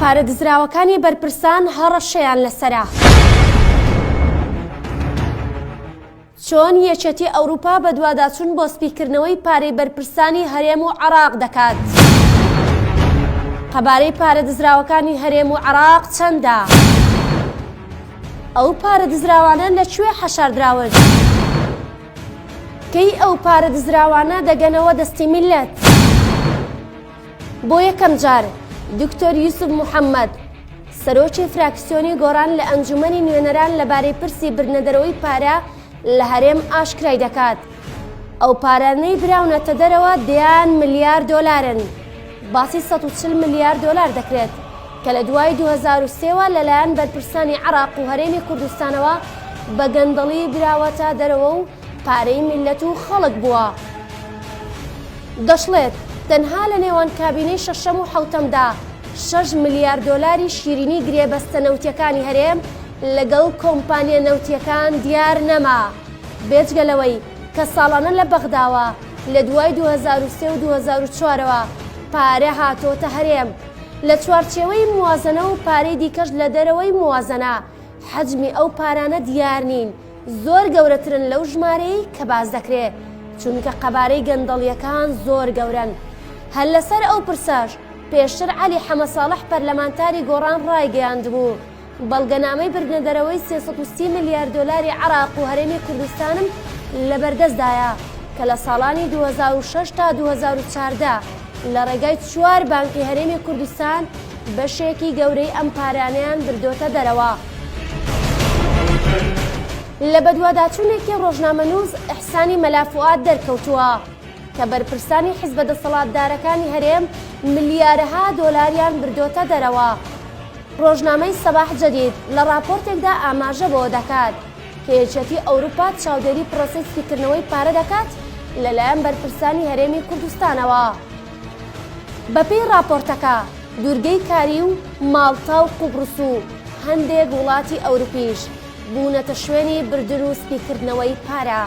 پارە دزراوەکانی بەرپرسان هەڕەشەیان لەسەرە. چۆن یەکێتی ئەوروپا بەدواداچوون بۆ سپیکردنەوەی پارەی بەرپرسانی هەرێم و عێراق دەکات؟ قەبارەی پارە دزراوەکانی هەرێم و عێراق چەندە؟ ئەو پارە دزراوانە لە کوێ حەشاردراون؟ کەی ئەو پارە دزراوانە دەگەنەوە دەستی میللەت؟ بۆ یەکەم جار دکتۆر یوسف محەممەد، سەرۆکی فراکسیۆنی گۆڕان لە ئەنجوومەنی نوێنەران لەبارەی پرسی بردنەدەرەوەی پارە لە هەرێم ئاشکرای دەکات، ئەو پارانەی براونەتە دەرەوە دەیان ملیار دۆلارن، باسی 140 ملیار دۆلار دەکرێت کە لە دوای 2003 وە لەلایەن بەرپرسانی عێراق و هەرێمی کوردستانەوە بە گەندەڵی براوەتە دەرەوە و پارەی میللەت و خەڵک بووە. دەشڵێت، تەنها لە نێوان کابینەی شەشەم و حەوتەمدا شەش ملیار دۆلاری شیرینی گرێبەستە نەوتییەکانی هەرێم لەگەڵ کۆمپانیە نەوتییەکان دیار نەما، بێجگە لەوەی کە ساڵانە لە بەغداوە لە دوای 2003 و 2004 ەوە پارە هاتۆتە هەرێم لە چوارچێوەی موازەنە و پارەی دیکەش لە دەرەوەی موازەنە، حەجمی ئەو پارانە دیار نین. زۆر گەورەترن لەو ژمارەی کە باس دەکرێ، چونکە قەبارەی گەندەڵییەکان زۆر گەورەن. هەر لەسەر ئەو پرسەش پێشتر عەلی حەمەساڵح پەرلەمانتاری گۆڕان ڕایگەیاندبوو، بەڵگەنامەی بردنەدەرەوەی 330 ملیار دۆلاری عێراق و هەرێمی کوردستانم لەبەردەستدایە کە لە ساڵانی 2006 تا 2014 لە ڕێگای چوار بانکی هەرێمی کوردستان بەشێکی گەورەی ئەم پارانەیان بردۆتە دەرەوە. لە بەدواداچوونێکی ڕۆژنامەنووس ئیحسانی مەلا فوئاد دەرکەوتووە کە بەرپرسانی حیزبە دەسەڵاتدارەکانی هەرێم ملیارەها دۆلاریان بردۆتە دەرەوە. ڕۆژنامەی سەباح جەدید لە ڕاپۆرتێکدا ئاماژە بەوە دەکات کە یەکێتی ئەوروپا چاودێری پرۆسەی سپیکردنەوەی پارە دەکات لەلایەن بەرپرسانی هەرێمی کوردستانەوە. بەپێی ڕاپۆرتەکە، دوورگەی کاری و ماڵتا و قوبڕس و هەندێک وڵاتی ئەوروپیش بوونەتە شوێنی بردن و سپیکردنەوەی پارە،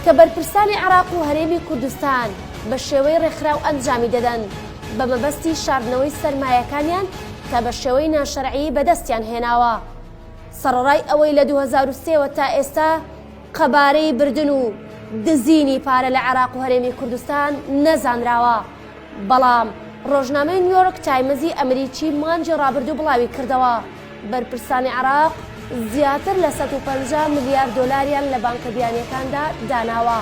کە بەرپرسانی عێراق و هەرێمی کوردستان بە شێوەی ڕێکخراو ئەنجامی دەدەن بە مەبەستی شاردنەوەی سەرمایەکانیان کە بە شێوەی ناشەرعی بەدەستیان هێناوە. سەڕەڕای ئەوەی لە 2003 وە تا ئێستا قەبارەی بردن و دزینی پارە لە عێراق و هەرێمی کوردستان نەزانراوە، بەڵام ڕۆژنامەی نیویۆرک تایمزی ئەمریکی مانگی ڕابردوو بڵاویکردەوە، بەرپرسانی عێراق زیاتر لە 150 ملیار دۆلاریان لە بانکە بیانییەکاندا داناوە.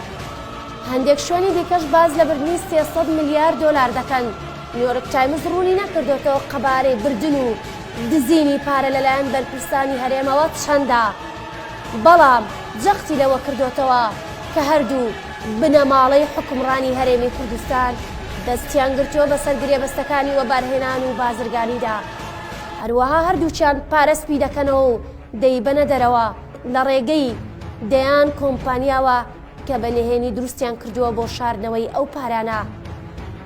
هەندێک شوێنی دیکەش باس لە بردنی 300 ملیار دۆلار دەکەن. نیویۆرک تایمز ڕوونی نەکردۆتەوە قەبارەی بردن و دزینی پارە لەلایەن بەرپرسانی هەرێمەوە چەندە، بەڵام جەختی لەوە کردۆتەوە کە هەردوو بنەماڵەی حوکمڕانی هەرێمی کوردستان دەستیان گرتووە بەسەر گرێبەستەکانی وەبارهێنان و بازرگانیدا، هەروەها هەردووکیان پارە سپی دەکەنەوە و دەیبەنە دەرەوە لە ڕێگەی دەیان کۆمپانیاوە کە بە نهێنی دروستیان کردووە بۆ شاردنەوەی ئەو پارانە.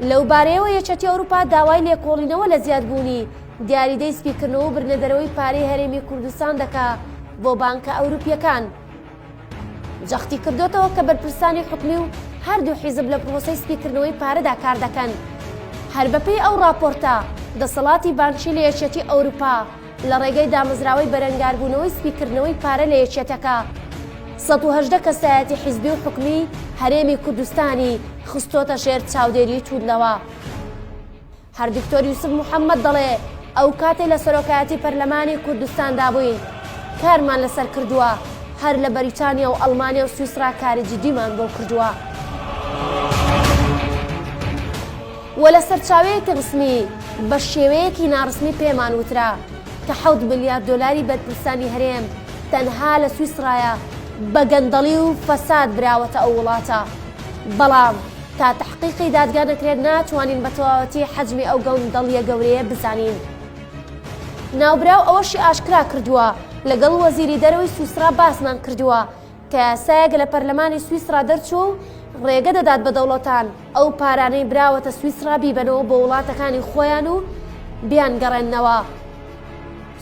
لەوبارەیەوە یەکێتی ئەوروپا داوای لێکۆڵینەوە لە زیادبوونی دیاریدەی سپیکردنەوە و بردنەدەرەوەی پارەی هەرێمی کوردستان دەکا بۆ بانکە ئەوروپییەکان. جەختی کردۆتەوە کە بەرپرسانی حکومی و هەردوو حیزب لە پرۆسەی سپیکردنەوەی پارەدا کاردەکەن. هەر بەپێی ئەو ڕاپۆرتە، دەسەڵاتی بانکی لە یەکێتی ئەوروپا لە ڕێگەی دامەزراوەی بەرەنگاربوونەوەی سپیکردنەوەی پارە لە یەکێتەکە، 118 کەسایەتی حیزبی و حکومی هەرێمی کوردستانی خستۆتە ژێر چاودێریی توندەوە. هەر دکتۆر یوسف محەمەد دەڵێ ئەو کاتەی لە سەرۆکایەتی پەرلەمانی کوردستاندا بووین کارمان لەسەر کردووە، هەر لە بەریتانیا و ئەڵمانیا و سویسرا کاری جدیمان بۆ کردووە. وە لە سەرچاوەیەکی ڕسمی بە شێوەیەکی ناڕسمی پێمان وترا کە حەوت ملیار دۆلاری بەرپرسانی هەرێم تەنها لە سویسرایە بە گەندەڵی و فەساد براوەتە ئەو وڵاتە بەڵام تا تەحقیقی دادگا نەکرێت ناتوانین بە تەواوەتی حەجمی ئەو گەندەڵییە گەورەیە بزانین. ناوبراو ئەوەشی ئاشکرا کردووە، لەگەڵ وەزیری دەرەوەی سویسرا باسمان کردووە کە یاسایەک لە پەرلەمانی سویسرا دەرچووە و ڕێگە دەدات بە دەوڵەتان ئەو پارانەی براوەتە سویسرا بیبەنەوە بۆ وڵاتەکانی خۆیان و بیانگەڕێننەوە.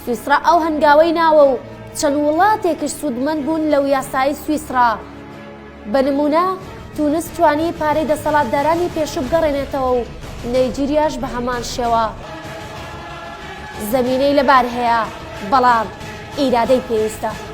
سویسرا ئەو هەنگاوەی ناوە و چەند وڵاتێکیش سوودمەند بوون لەو یاسایەی سویسرا. بە نموونە تونس توانی پارەی دەسەڵاتدارانی پێشوو بگەڕێنێتەوە و نەیجیریاش بە هەمان شێوە. زەمینەی لەبار هەیە، بەڵام ئیرادەی پێویستە.